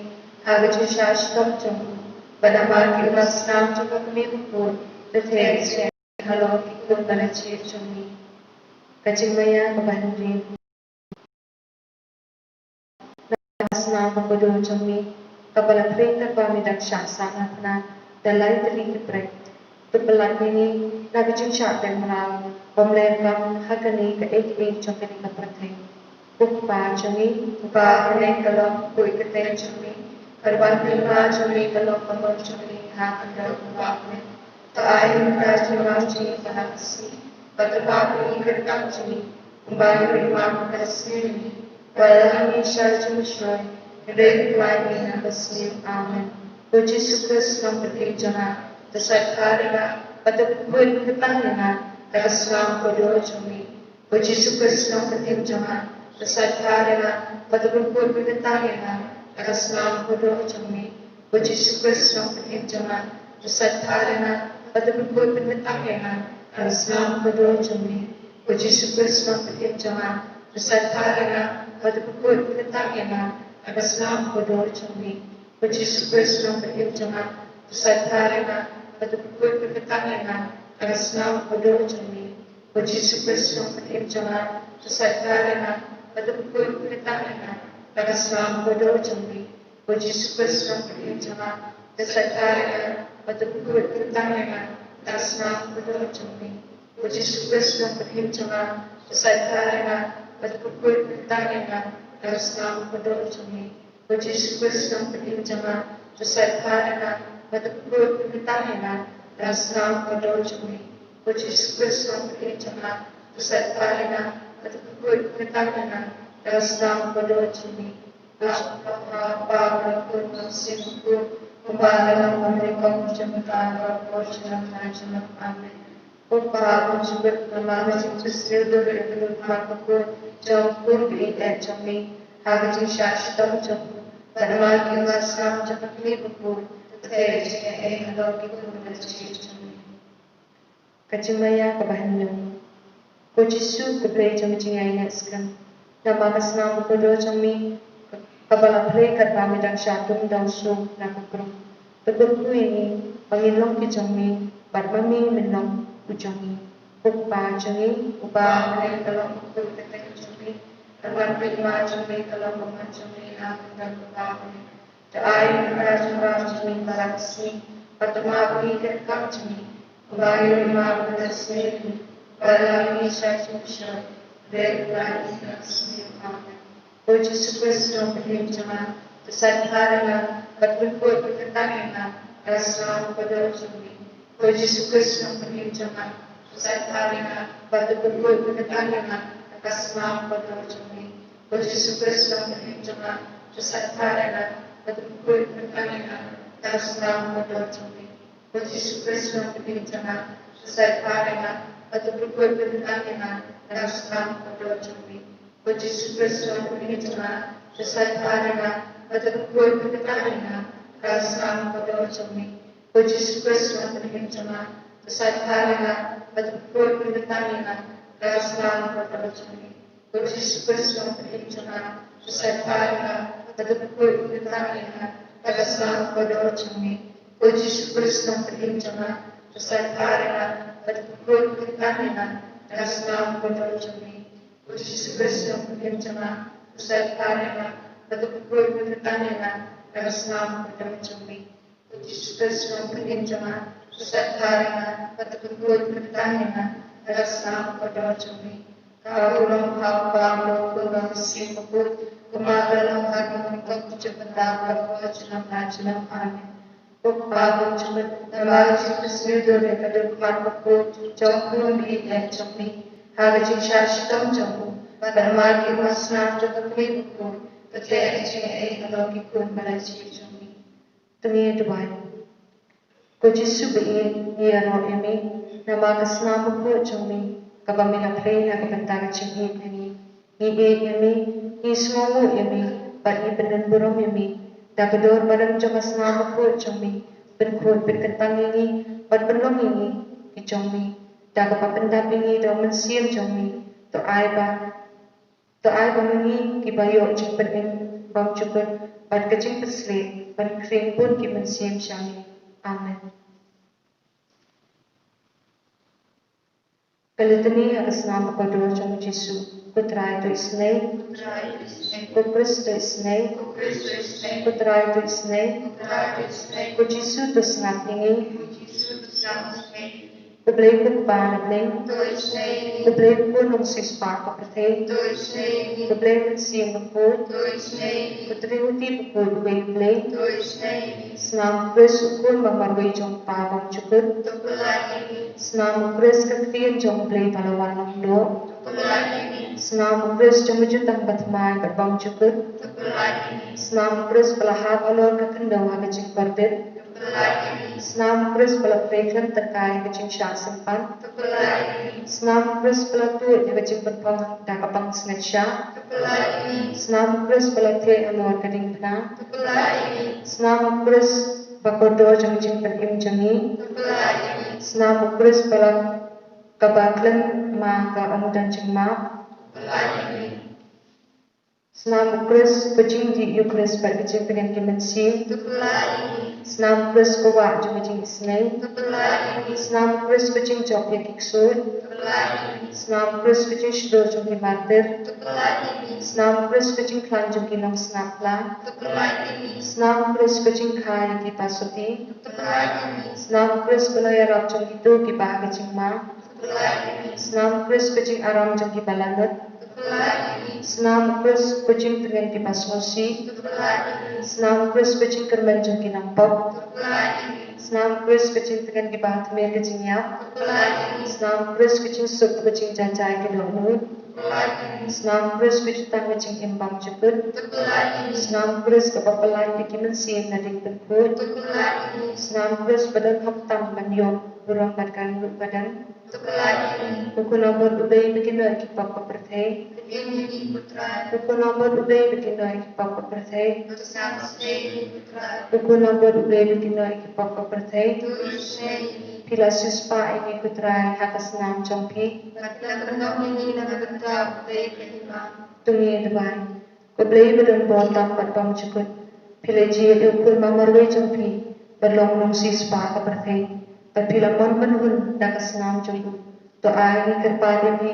ha ka jingshah shitom jong u, bad namar ki ummat snam jong ka kmie bakhuid, to theh ki jingaiei halor ki khun ba la jied jong me. Ka jingmaïa kaba hynriew. Na ka snam bakordor jong me, kaba la plie katba me dang shah sah na phna da lai tylli ki prek, to pynlait ïa ngi na ka jingshah beh mraw bym leh kam ha kane kaei kaei jong kane ka pyrthei. Ko Kpa jong ngi uba ha bneng, ka long bakhuid ka kyrteng jong me, ka wan ka hima jong me, ka long ka mon jong me ha ka khyndew kumba ha bneng. To ai ïa ngi mynta ka jingpang jong ngi kaba ha ka sngi, bad to map ïa ngi ka ryngkat jong ngi kumba ngi ruh ngi map ïa ka lad sngi ïa ngi. Wat ïalam ïa ngi sha ka jingpynshoi, hynrei to pynlait ïa ngi na kaba sniew. Amen. Ko Jisu Khrist, Nongpynim jong nga, to sait bha ïa nga, bad to pynkhuid pynkyntang ïa nga da ka snam bakordor jong me. Ko Jisu Khrist, Nongpynim jong nga, to sait bha ïa nga, bad to pynkhuid pynkyntang ïa nga ha ka snam kordor jong me. Ko Jisu Khrist, Nongpynim jong nga, to sait bha ïa nga, bad to pynkhuid pynkyntang ïa nga ha ka snam kordor jong me. Ko Jisu Khrist, Nongpynim jong nga, to sait bha ïa nga, bad to pynkhuid pynkyntang ïa nga ha ka snam kordor jong me. Ko Jisu Khrist, Nongpynim jong nga, to sait bha ïa nga, bad to pynkhuid pynkyntang ïa nga ha ka snam kordor jong me. Ko Jisu Khrist, Nongpynim jong nga, to sait bha ïa nga, bad to pynkhuid pynkyntang ïa nga ha ka snam kordor jong me. Ko Jisu Khrist, Nongpynim jong nga, to sait bha ïa nga, bad to pynkhuid pynkyntang ïa nga ha ka snam kordor jong me. Ko Jisu Khrist, Nongpynim jong nga, to sait bha ïa nga, bad to pynkhuid pynkyntang ïa nga ha ka snam kordor jong me. Ko Jisu Khrist, Nongpynim jong nga, to sait bha ïa nga, bad to pynkhuid pynkyntang ïa nga ha ka snam kordor jong me. Ko Jisu Khrist, Nongpynim jong nga, to sait bha ïa nga, bad to pynkhuid pynkyntang ïa nga ha ka snam kordor jong me. Ko Kpa, Khun, Mynsiem Bakhuid, kumba ka long ha kaba nyngkong, mynta bad ha ka por jong nang jong nang. Amen. Ko Kpa bymjukut, namar ka jingpynsngewdur ïa ka dohnud bakhuid jong u Khun baieit jong me ha ka jingshah shitom jong u, bad namar ki ïing ki sem jong ka Kynthei bakhuid, to theh ïa ka jingaiei halor ki khun bad la ka jied jong me. Ka jingmaïa kaba hynñiew. Ko Jisu, U Blei jong ka jingïaineh skhem, namar ka snam bakordor jong me kaba la plie katba me dang shah dung da u sum na ka krus, to kyrkhu ïa ngi ba ngin long ki jong me, bad ma me men long u jong ngi. Ko Kpa jong ngi uba ha bneng, ka long bakhuid ka kyrteng jong me, ka long ka hima jong me, ka long ka mon jong me ha ka bynta kaba ha bneng. To ai ïa ngi u khlaiñ jong ngi ha kane ka sngi, bad to map ïa ngi ki kam jong ngi, kumba ngi map ïa ki nongkynnoh jong ngi, bad alam ïa ngi sha ka jingpynshoi, hynrei to pynlait ïa ngi na ka sngi kaba ha bneng. Ko Jisu Khrist, Nongpynim jong nga, to sait bha ïa nga, bad pynkhuid pynkyntang ïa nga ha ka snam bakordor jong me. Ko Jisu Khrist, Nongpynim jong nga, to sait bha ïa nga, bad to pynkhuid pynkyntang ïa nga ha ka snam bakordor jong me. Ko Jisu Khrist, Nongpynim jong nga, to sait bha ïa nga, bad to pynkhuid pynkyntang ïa nga ha ka snam bakordor jong me. Ko Jisu Khrist, Nongpynim jong nga, to sait bha ïa nga, bad to pynkhuid pynkyntang ïa nga ha ka snam bakordor jong me. Ko Jisu Khrist, Nongpynim jong nga, to sait bha ïa nga, bad to pynkhuid pynkyntang ïa nga ha ka snam bakordor jong me. Ko Jisu Khrist, Nongpynim jong nga, to sait bha ïa nga, bad to pynkhuid pynkyntang ïa nga ha ka snam bakordor jong me. Ko Jisu Khrist, Nongpynim jong nga, to sait bha ïa nga, bad to pynkhuid pynkyntang ïa nga ha ka snam bakordor jong me. Ko Jisu Khrist, Nongpynim jong nga, to sait bha ïa nga, bad to pynkhuid pynkyntang ïa nga ha ka snam bakordor jong me. Ko Jisu Khrist, Nongpynim jong nga, to sait bha ïa nga, bad to pynkhuid pynkyntang ïa nga ha ka snam bakordor jong me. Ko Jisu Khrist, Nongpynim jong nga, to sait bha ïa nga, bad to pynkhuid pynkyntang ïa nga ha ka snam bakordor jong me. Ka long ha u Kpa, u Khun bad u Mynsiem Bakhuid, kumba ka long ha kaba nyngkong, mynta bad ha ka por jong nang jong nang. Amen. Ko Kpa bymjukut, namar ka jingpynsngewdur ïa ka dohnud bakhuid jong u Khun baieit jong me ha ka jingshah shitom jong u, bad namar ki ïing ki sem jong ka Kynthei bakhuid, to theh ïa ka jingaiei halor ki khun bad la ka jied jong me. To ngin duwai. Ko Jisu baieit, ngi ïaroh ïa me namar ka snam bakhuid jong me kaba me la plie na ka bynta ka jingïeit ha ngi. Ngi ïeit ïa me, ngi sngewnguh ïa me, bad ngi pyndonburom ïa me da ka dur ba don jong ka snam bakhuid jong me, pynkhuid pynkyntang ïa ngi bad pynlong ïa ngi ki jong me, da kaba pyndap ïa ngi da u Mynsiem jong me. To ai ba To ai ba ma ngi kiba ïoh jingpynim bymjukut bad ka jingpynshlur ban khring bun ki mynsiem sha me. Amen. Ka Litany ha ka snam bakordor jong u Jisu. Ko Trai, to isynei. Ko Khrist, to isynei. Ko Trai, to isynei. Ko Jisu, to sngap ïa ngi. U Blei u Kpa na bneng, u Blei u Khun uba siewspah ka pyrthei, u Blei u Mynsiem Bakhuid, u Triniti bakhuid uwei u Blei. Snam u Khrist u Khun ba marwei jong u Kpa bymjukut. Snam u Khrist ka ktien jong u Blei ba la wan long doh. Snam u Khrist jong ka jutang ba thymmai bad bymjukut. Snam u Khrist ba la hap halor ka khyndew ha ka jingkordit. Snam u Khrist ba la trei khlem tyrka ïa ka jingshah sympat. Snam u Khrist ba la tuid ïa ka jingpynphong da ka pansngiat shah. Snam u Khrist ba la thiah halor ka diengphna. Snam u Khrist ba kordor jong ka jingpynim jong ngi. Snam u Khrist ba la kaba khlem ma ka ong don jingmap. Snam u Khrist, ka jingdih Eukharist bad ka jingtngen ki mynsiem. Snam u Khrist, ka wah jong ka jingisynei. Snam u Khrist, ka jingjop ïa ki ksuid. Snam u Khrist, ka jingshlur jong ki martir. Snam u Khrist, ka jingkhlaiñ jong ki nongsngap la. Snam u Khrist, ka jingkha ïa ki ba soti. Snam u Khrist, ka nongïarap jong kito kiba ha ka jingma. Snam u Khrist, ka jingaram jong kiba la lut. Snam u Khrist, ka jingtngen kiba sngewsih. Snam u Khrist, ka jingkyrmen jong ki nongpop. Snam u Khrist, ka jingtngen kiba ha tmier ka jingïap. Snam u Khrist, ka jingsuk ka jingjynjar ki dohnud. Snam u Khrist, ka jingtang ka jingim bymjukut. Snam u Khrist, kaba pyllait ïa ki mynsiem na diengpynkhuid. Snam u Khrist, ba don hok tam ban ïoh burom bad ka ruh ka don. U Khun Nongbud U Blei ba kynnoh ïa ki pop ka pyrthei. U Khun Nongbud U Blei ba kynnoh ïa ki pop ka pyrthei. U Khun Nongbud U Blei ba kynnoh ïa ki pop ka pyrthei. Phi la siewspah ïa ngi ko Trai ha ka snam jong phi. To ngin duwai. Ko Blei ba don bor tam bad bymjukut, phi la jied ïa u Khun ba marwei jong phi ban long u nongsiewspah ka pyrthei, bad phi la mon ban hun da ka snam jong u. To ai ngi kyrpad ïa phi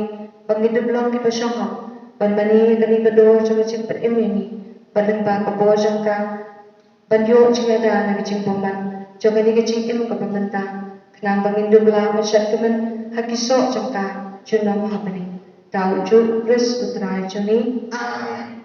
ba ngin ïoh long kiba shong hok ban mane ïa kane ka dor jong ka jingpynim ïa ngi, bad lyngba ka bor jong ka ban ïoh jingïada na ka jingbymman jong kane ka jingim kaba mynta, khnang ba ngin dup lah ban shad kmen ha ki soh jong ka junom ha bneng. Da u juh Khrist u Trai jong ngi. Amen.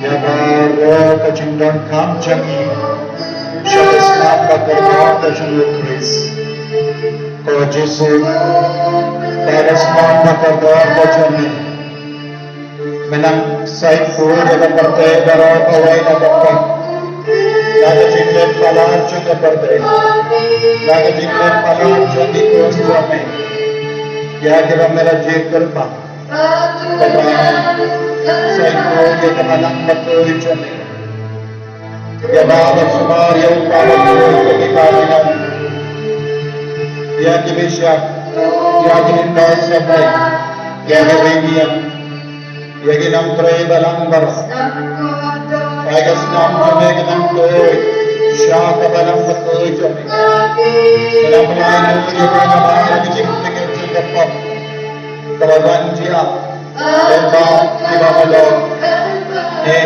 Ïa baroh ka jingdonkam jong ngi sha ka snam ba kordor ka jong U Khrist. Ko Jisu, ba ka snam ba kordor ka jong ngi. Men nang sait ko ïa ka pyrthei baroh kawei na ka pop. Na ka jingleh palat jong ka pyrthei. Na ka jingleh palat jong ki khun jong me. Ïa kiba me la jingkyrpad. Kaba sait ko ïa ka balang bakhuid jong me. Ïa ba ban sumar ïa u kpa bakhuid jong me ka jingim. Ïa ki bishop. Ïa ki lyngdoh sha Blei. Ïa ki riewniam. Ïa ki nongtrei balang baroh. Ai ka snam jong me kan nang tuid sha ka balang bakhuid jong me. Kan nang pynlait ïa ka namar ka jingpynkhiah jong ka pop. Kaba wan jia lyngba kiba halor. Ne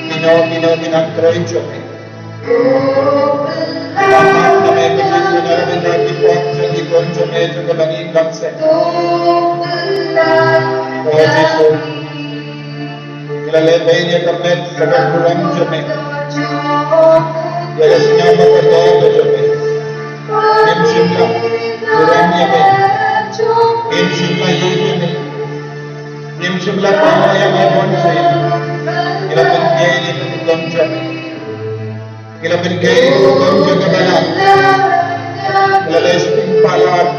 kino kino ki nongtrei jong me. Namar na me ko Jisu, na ka bynta ki pop jong ki khun jong me jong ka Bangeit Bangsen. Ko Jisu, ngi la leh beiñ ïa ka met kaba burom jong me, ïa ka sniang ba kordor ka jong me. Ngim shym la burom ïa me. Ngim shym la ïeit ïa me. Ngim shym la thaw ïa me bun sien. Ngi la pynkheiñ ïa ka hukum jong me. Ngi la pynkheiñ ïa ka hukum jong ka balang. Ngi la leh shiphew palat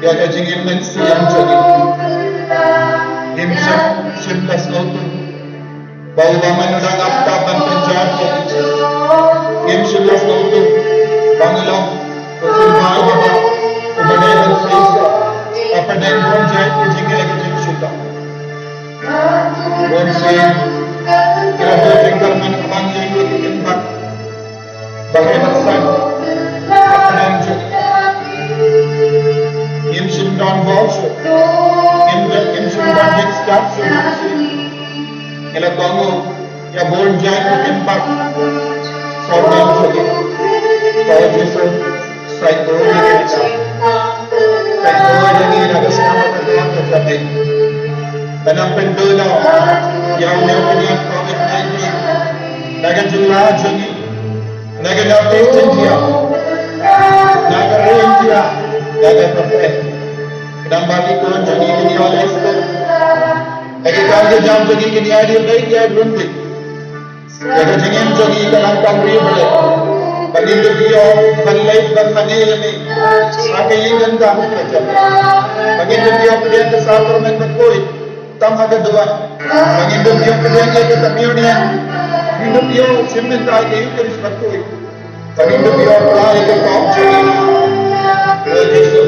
ïa ka jingim mynsiem jong ngi. Ngim shym, shym la sngewthuh ba uba man u dang ap tap ban pynjah ïa ngi. Ngim shym la sngewthuh ba ngi long u symbai uba, uba dei ban pynjah, ba pynjah bun jait ka jingeh ka jingshitom. Bun sien ki la buh jingkyrmen kaba ngi ïeit ïa ki kynbat. Ba ngi bteng hapdeng jong ngi. Ngim shym don bor shuh. Ngim don, ngim shym don jingstad shuh. Ngi la kohnguh ïa bun jait ki kynbat. Sawdong jong ngi. Ko Jisu, sait ko ïa ngi. Sait ko ïa ngi na ka snam ba kordor ka jong me. Ba nang pynduh noh ïa une u pynïap Covid nineteen na ka jylla jong ngi. Na ka northeast India, na ka ri India, na ka pyrthei. Khnang ba ki khun jong ngi kin ïoh leh skul. Ba ki kam ki jam jong ngi kin ïai dei beit ïai rung beit. Ïa ka jingim jong ngi ka nang tang riewblei. Ba ngin ïoh ban leit ban mane ïa me ha ka ïing ka sem ka jong me. Ba ngin ïoh pdiang ka sakrament bakhuid tam ha ka duwan. Ba ngin ïoh pdiang ïa ka communion. Ngin ïoh shim bynta ïa ka Eucharist bakhuid. Ba ngin ïoh pdiang ïa ka pop jong ngi. Ko Jisu,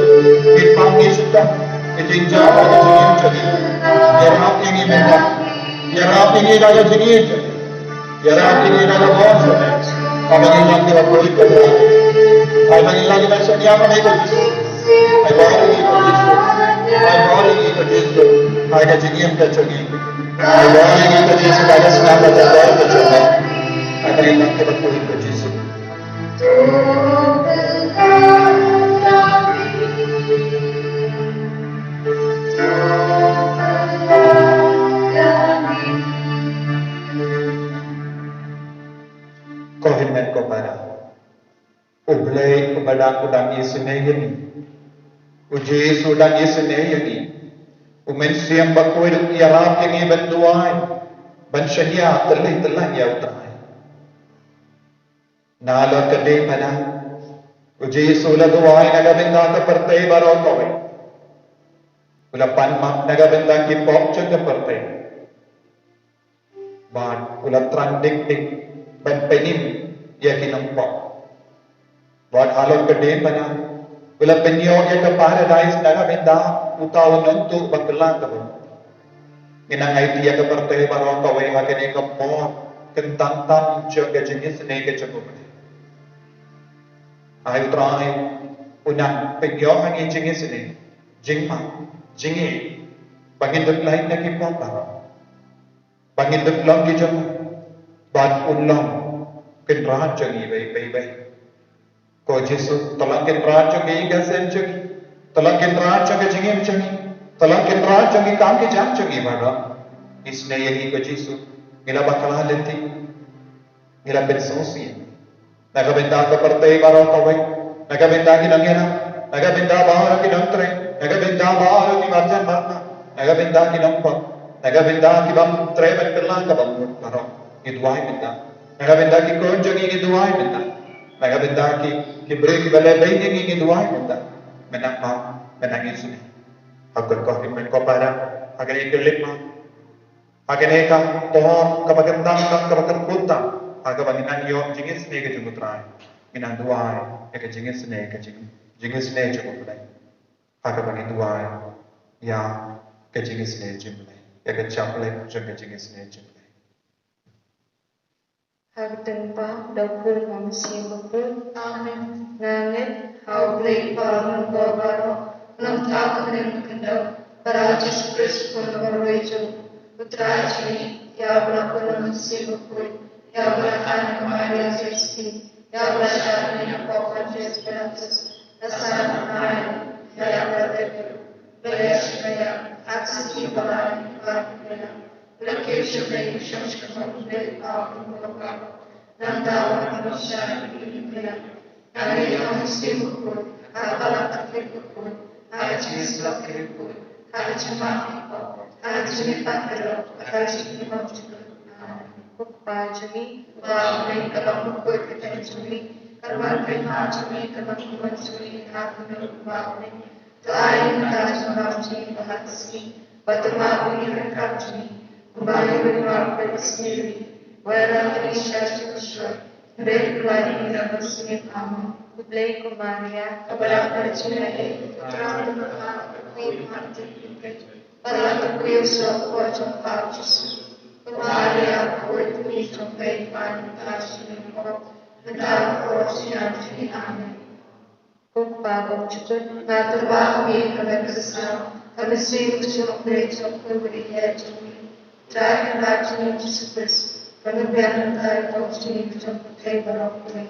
ngi pang ngi sngewthuh ka jingjia ka jingim jong ngi. Ïarap ïa ngi mynta. Ïarap ïa ngi da ka jingim jong ngi. Ïarap ïa ngi da ka bor jong me. Ai ba ngin long kiba khuid ko Trai. Ai ba ngin long kiba shaniah ha me ko Jisu. Ai bor ïa ngi ko Jisu. Ai bor ïa ngi ko Jisu. Ai ka jingim ka jong ngi. Ai bor ïa ngi ko Jisu da ka snam ba kordor ka jong me. Ai ba ngin long kiba khuid ko Jisu. Ko hynmen ko para. U Blei uba dang, u dang isynei ïa ngi. U Jisu u dang isynei ïa ngi. U Mynsiem Bakhuid u ïarap ïa ngi ban duwai, ban shaniah tyllai tyllai ïa u Trai. Nalor ka dei ba na u Jisu u la duwai na ka bynta ka pyrthei baroh kawei. U la pan map na ka bynta ki pop jong ka pyrthei. Bad u la thrang dik dik ban pynim ïa ki nongpop. Bad halor ka dei ba na U la pynïoh ïa ka paradais na ka bynta uta u nongtuh ba kylla ka bor. Ngin nang aiti ïa ka pyrthei baroh kawei ha kane ka por kyntang tam jong ka jingisynei ka jong U Blei. Ai U Trai u nang pynïoh ha ngi jingisynei, jingma, jingïeit, ba ngin ïoh lait na ki pop baroh. Ba ngin ïoh long ki jong u, bad un long Kynrad jong ngi beit beit beit. Ko Jisu, to long Kynrad jong ngi ka sem jong ngi, to long Kynrad jong ka jingim jong ngi, to long Kynrad jong ki kam ki jam jong ngi baroh. Isynei ïa ngi ko Jisu, ngi la bakla lynti, ngi la pynsngewsih. Na ka bynta ka pyrthei baroh kawei, na ka bynta ki nongïalam, na ka bynta baroh ki nongtrei, na ka bynta baroh ki marjan marna, na ka bynta ki nongpop, na ka bynta ki bym trei ban kylla ka bamut baroh, ngi duwai mynta. Na ka bynta ki khun jong ngi ngi duwai mynta. Na ka bynta ki, ki briew kiba leh beiñ ïa ngi ngi duwai mynta. Mynta ma, mynta ngi sngewsih. Ha ka kyrkhu ri mynta ko para, ha kane ka lynti ma. Ha kane ka por kaba kyntang tam kaba kyrkhu tam, ha kaba ngin nang ïoh jingisynei ka jong U Trai. Ngin nang duwai ïa ka jingisynei ka jing, jingisynei jong U Blei. Ha kaba ngin duwai ïa ka jingisynei jong U Blei, ïa ka chaplek jong ka jingisynei jong U Blei. Ha ka kyrteng U Kpa, da U Khun, bad U Mynsiem Bakhuid. Amen. Nga ngeit ha U Blei Kpa Nongpynim baroh, Nongthaw kynrad kyndoh, bad ha U Jisu Khrist U Khun uba nongrim jong U Trai jong ngi, ïa uba la pynlong da U Mynsiem Bakhuid, ïa uba la tan da ka Maria Theisotti, ïa uba la shah bniah ha u Pontius Pilatus, la san ha kaba ïaid, la ïap bad la dep, la ïashitom, la ïaid, ha ka sngi kaba lai, la ïap. Nangta u wan ban shai ïa ki nongpynim. Nga ngeit ha U Mynsiem Bakhuid, ha ka Balang Katholik bakhuid, ha ka jingïasyllok ki riewkhuid, ha ka jingmap ki pop, ha ka jingmihpat baroh, ha ka jingim baroh. Amen. Ko Kpa jong ngi, uba ha bneng, ka long bakhuid ka kyrteng jong me, ka don ka hima jong me, ka long ka mon jong me, ha ka bynta jong me. To ai ïa ngi mynta ka jingpynbna jong ngi kaba ha ka sngi, bad to map ïa ngi ki ryngkat jong ngi, kumba ngi ruh ngi map ïa kiba sngewsih ïa ngi. Wat ïalam ïa ngi sha ka jingpynshoi, hynrei to kylla ïa ngi na ka bymsniew. Amen. Khublei ko Maria, kaba don ka jingïaid, U Trai u don bad pha, ka kyrkhu jong pha ka don ha pdeng jong phi, bad la kyrkhu ïa u soh ka kpoh jong pha U Jisu. Ko Maria, kaba kyrkhu jong U Blei, pha ngi ka jingim, mynta bad ka por jong ngi. Amen. Ko Kpa bymjukut, nga tyrwa ha me, ha ka bynta ka jingïasam, ha ka mynsiem jong U Blei, jong U Khun barieh jong me, Trai Kynrad jong ngi Jisu Khrist, ba la pynbiang na ka bynta ka pop jong ngi bad jong ka pyrthei baroh kawei.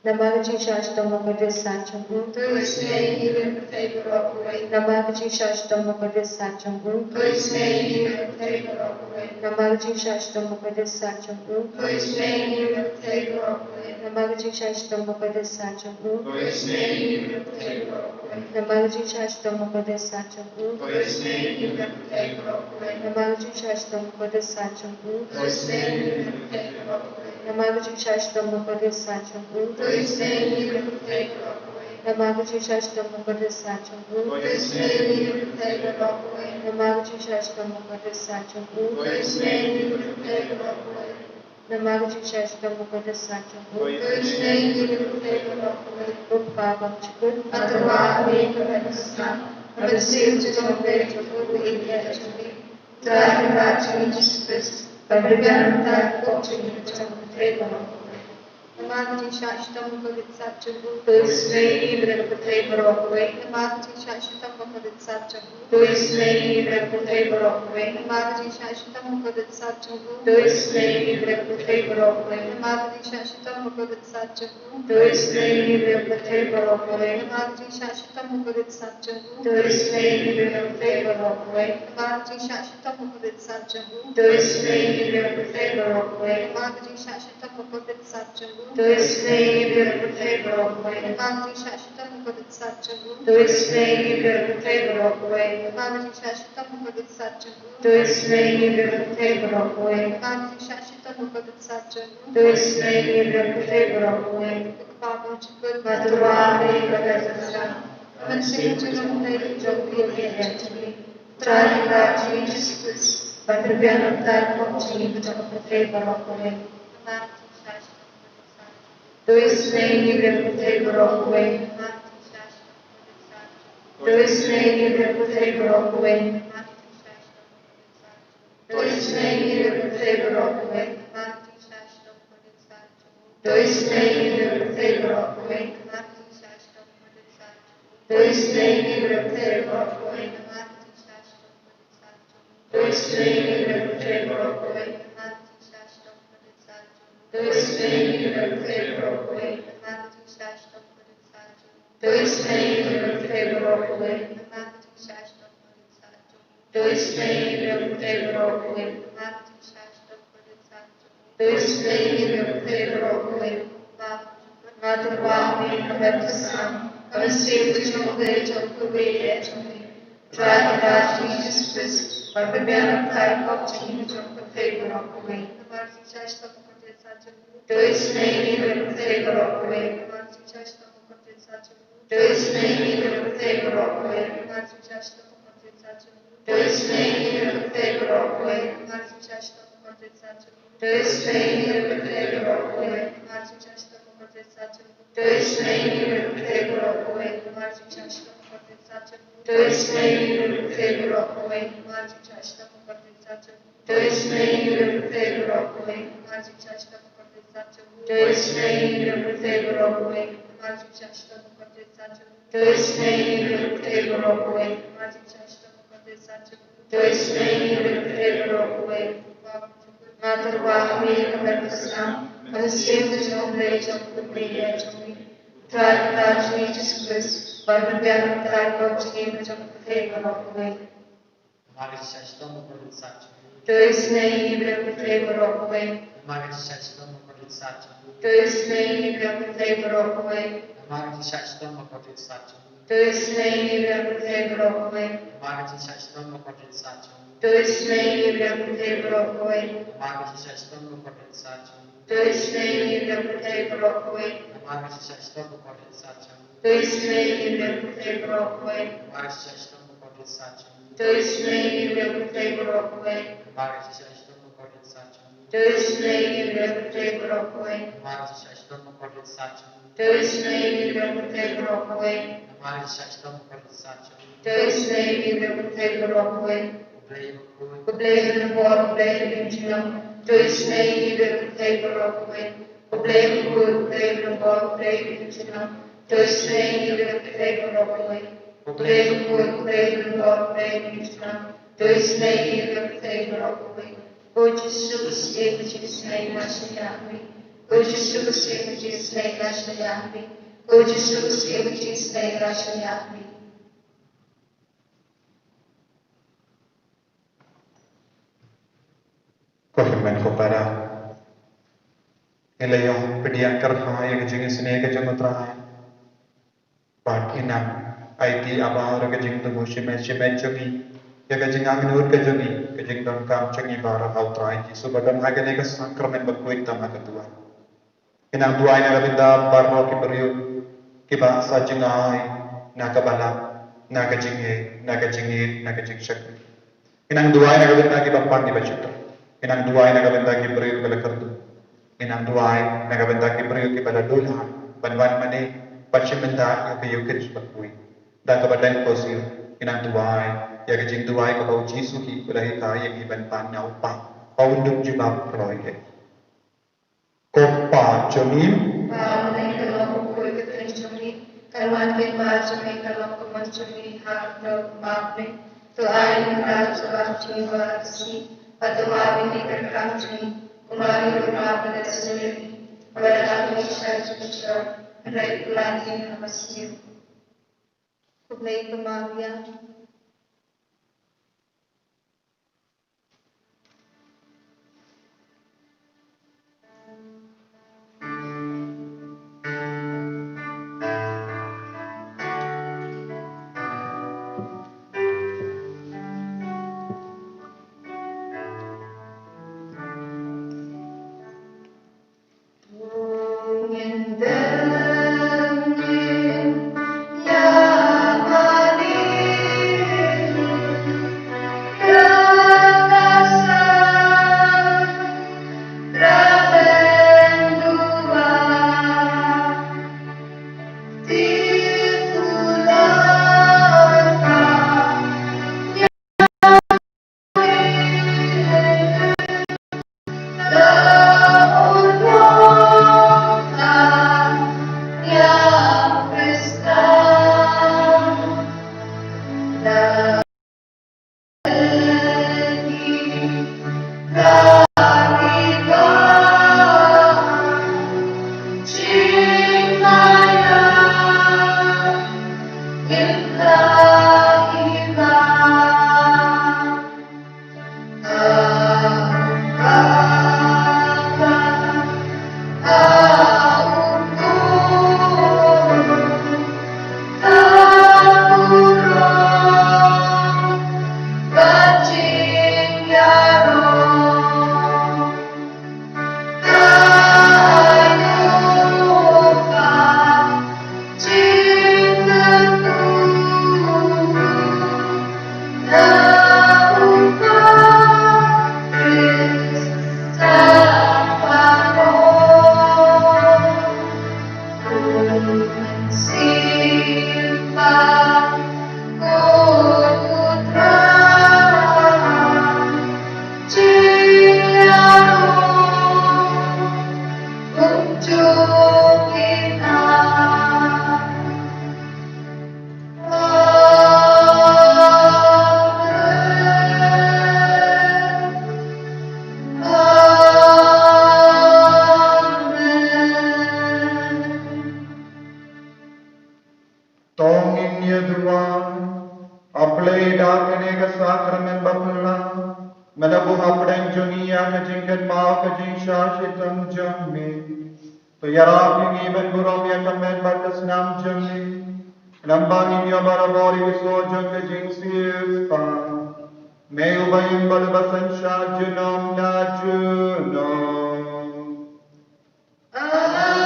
Namar ka jingshah shitom bakordit sah jong u. To isynei ïa ngi ruh ïa ka pyrthei baroh kawei. Namar ka jingshah shitom bakordit sah jong u. To isynei ïa ngi ruh ïa ka pyrthei baroh kawei. Namar ka jingshah shitom bakordit sah jong u. To isynei ïa ngi ruh ïa ka pyrthei baroh kawei. Namar ka jingshah shitom bakordit sah jong u. To isynei ïa ngi ruh ïa ka pyrthei baroh kawei. Namar ka jingshah shitom bakordit sah jong u. To isynei ïa ngi ruh ïa ka pyrthei baroh kawei. Namar ka jingshah shitom bakordit sah jong u. To isynei ïa ngi ruh ïa ka pyrthei baroh kawei. Namar ka jingshah shitom bakordit sah jong u. To isynei ïa ngi ruh ïa ka pyrthei baroh kawei. Namar ka jingshah shitom bakordit sah jong u. To isynei ïa ngi ruh ïa ka pyrthei baroh kawei. Namar ka jingshah shitom bakordit sah jong u. To isynei ïa ngi ruh ïa ka pyrthei baroh kawei. Namar ka jingshah shitom bakordit sah jong u. To isynei ïa ngi ruh ïa ka pyrthei baroh kawei. Ko Kpa bymjukut. Nga tyrwa ha me, ha ka bynta ka jingïasam, ha ka mynsiem jong U Blei, jong U Khun barieh jong me, Trai Kynrad jong ngi Jisu Khrist, ba la pynbiang na ka bynta ka pop jong ngi bad jong ka pyrthei baroh kawei. Namar ka jingshah shitom bakordit sah jong u. To isynei ïa ngi ruh ïa ka pyrthei baroh kawei. Namar ka jingshah shitom bakordit sah jong u. To isynei ïa ngi ruh ïa ka pyrthei baroh kawei. Namar ka jingshah shitom bakordit sah jong u. To isynei ïa ngi ruh ïa ka pyrthei baroh kawei. Namar ka jingshah shitom bakordit sah jong u. To isynei ïa ngi ruh ïa ka pyrthei baroh kawei. Namar ka jingshah shitom bakordit sah jong u. To isynei ïa ngi ruh ïa ka pyrthei baroh kawei. Namar ka jingshah shitom bakordit sah jong u. To isynei ïa ngi ruh ïa ka pyrthei baroh kawei. Namar ka jingshah shitom bakordit sah jong u. To isynei ïa ngi ruh ïa ka pyrthei baroh kawei. Namar ka jingshah shitom bakordit sah jong u. To isynei ïa ngi ruh ïa ka pyrthei baroh kawei. Namar ka jingshah shitom bakordit sah jong u. To isynei ïa ngi ruh ïa ka pyrthei baroh kawei. Namar ka jingshah shitom bakordit sah jong u. To isynei ïa ngi ruh ïa ka pyrthei baroh kawei. Ko Kpa bymjukut. Nga tyrwa ha me, ha ka bynta ka jingïasam, ha ka mynsiem jong U Blei, jong U Khun barieh jong me, Trai Kynrad jong ngi Jisu Khrist, ba la pynbiang na ka bynta ka pop jong ngi bad jong ka pyrthei baroh kawei. Namar ka jingshah shitom bakordit sah jong u. To isynei ïa ngi ruh ïa ka pyrthei baroh kawei. Namar ka jingshah shitom To isynei ïa ngi, ïa ki pyrthei baroh kawei. To isynei ïa ngi, ïa ki pyrthei baroh kawei. To isynei ïa ngi, ïa ki pyrthei baroh kawei. To isynei ïa ngi, ïa ki pyrthei baroh kawei. To isynei ïa ngi, ïa ki pyrthei baroh kawei. To isynei ïa ngi, ïa ki pyrthei baroh kawei. To isynei ïa ngi, ïa ki pyrthei baroh kawei. To isynei ïa ngi, ïa ki pyrthei baroh kawei. To isynei ïa ngi, ïa ki pyrthei baroh kawei. Nga tyrwa ha me, nga dap ka snam, ka mynsiem ka jong U Blei jong ka kmie jong ngi, U Trai ka Jisu Khrist, bad ka biang baptais pop jong ngi jong ka pyrthei baroh kawei. To isynei ïa ngi, ïa ki pyrthei baroh kawei. To isynei ïa ngi, ïa ki pyrthei baroh kawei. To isynei ïa ngi, ïa ki pyrthei baroh kawei. To isynei ïa ngi, ïa ki pyrthei baroh kawei. To isynei ïa ngi, ïa ki pyrthei baroh kawei. To isynei ïa ngi, ïa ki pyrthei baroh kawei. To isynei ïa ngi, ïa ki pyrthei baroh kawei. To isynei ïa ngi, ïa ki pyrthei baroh kawei. To isynei ïa ngi, ïa ki pyrthei baroh kawei. To isynei ïa ngi, ïa ki pyrthei baroh kawei. Nga tyrwa ha me, nga dap ka snam, ka mynsiem ka jong U Blei jong ka kmie jong ngi, U Trai ka Jisu Khrist, bad ka biang baptais pop jong ngi jong ka pyrthei baroh kawei. Namar ka jingshisha shitom bakordit sat jong U. To isynei ïa ngi, ïa ki pyrthei baroh kawei. Namar ka jingshisha shitom bakordit sat jong U. To isynei ïa ngi, ïa ki pyrthei baroh kawei. Namar ka jingshisha shitom bakordit sat jong U. To isynei ïa ngi, ïa ki pyrthei baroh kawei. Namar ka jingshisha shitom bakordit sat jong U. To isynei ïa ngi, ïa ki pyrthei baroh kawei. Namar ka jingshisha shitom bakordit sat jong U. To isynei ïa ngi, ïa ki pyrthei baroh kawei. Namar ka jingshisha shitom bakordit sat jong U. To isynei ïa ngi, ïa ki pyrthei baroh kawei. Namar ka jingshisha shitom bakordit sat jong U. To isynei ïa ngi, ïa ki pyrthei baroh kawei. Namar ka jingshisha shitom bakordit sat jong U. To isynei ïa ngi, ïa ki pyrthei baroh kawei. Namar ka jingshisha shitom bakordit sat jong U. To isynei ïa ngi, ïa ki pyrthei baroh kawei. Namar ka jingshisha shitom bakordit sat jong U. To isynei ïa ngi, ïa ki pyrthei baroh kawei. Ko Blei bakhuid, ko Blei ba donbor, ko Blei ba im junom. To isynei ïa ngi, ïa ki pyrthei baroh kawei. Ko Blei bakhuid, ko Blei ba donbor, ko Blei ba im junom. To isynei ïa ngi, ïa ki pyrthei baroh kawei. Ko Blei bakhuid, ko Blei ba donbor, ko Blei ba im junom. To isynei ïa ngi, ïa ki pyrthei baroh kawei. Ko Jisu, ka syiem ka jingisynei, lashai ïa ngi. Ko Jisu, ka syiem ka jingisynei, lashai ïa ngi. Ko Jisu, ka syiem ka jingisynei, lashai ïa ngi. Ko hynmen ko para, ngi la ïoh pdiang kyrhai ïa ka jingisynei ka jong U Trai. Bad ngi nang aiti, A Bah, ïa ka jingthmu shimet shimet jong ngi, ïa ka jingangnud ka jong ngi, ka jingdonkam jong ngi baroh ha U Trai Jisu ba don ha kane ka sakramen bakhuid tam ha ka duwan. Ngi nang duwai na ka bynta baroh ki briew kiba sa jngai na ka ba lah, na ka jingeh, na ka jingïeit, na ka jingshakri. Ngi nang duwai na ka bynta kiba pang, kiba shu treh. Ngi nang duwai na ka bynta ki briew kiba la kyrduh. Ngi nang duwai na ka bynta ki briew kiba la dulan ban wan mane, ban shim bynta ïa ka Eucharist bakhuid. Da kaba dang khuslai ngi nang duwai ïa ka jingduwai kaba U Jisu hi u la hikai ïa ngi ban pan na U Kpa, ba un dup jubab kloi ïa ngi. Ko Pa jong ngi, ba ha bneng, ka long bakhuid ka kyrteng jong me, kan wan ka jingpynbna jong me, kan long kumno ha bneng, kumba ha bneng. To ai ïa ngi hynnin ka jingpynbna jong ngi ha ka sngi, bad to map ïa ngi ki kyrdan jong ngi, kumba ngi ruh ngi map ïa ki nongkyrmen jong ngi, bad wat ïalam ïa ngi sha ka jingpynshoi, hynrei pyllait ïa ngi ha ka sniew. Khublei ko Maria. To ngin ïa duwai. A Blei, da kane ka sakramen bapla me la buh hapdeng jong ngi ïa ka jingkynmaw ka jingshah shitom jong me. To ïarap ïa ngi ban burom ïa ka met bad ka snam jong me, namar ba ngin ïoh barabor ïa ka soh jong ka jingsiewspah. Me uba im bad uba synshar junom la junom. Amen.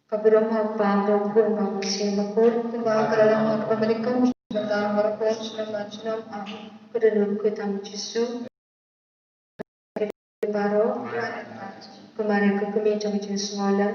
Ka burom ha u Kpa, bad u Khun, bad u Mynsiem Bakhuid, kumba ka la long ha kaba nyngkong, shabar bad shabar, junom bad junom. Amen. Ka dohnud khuid tam Jisu. Baroh. Ka Maria ka kmie jong ka jingsngewlem.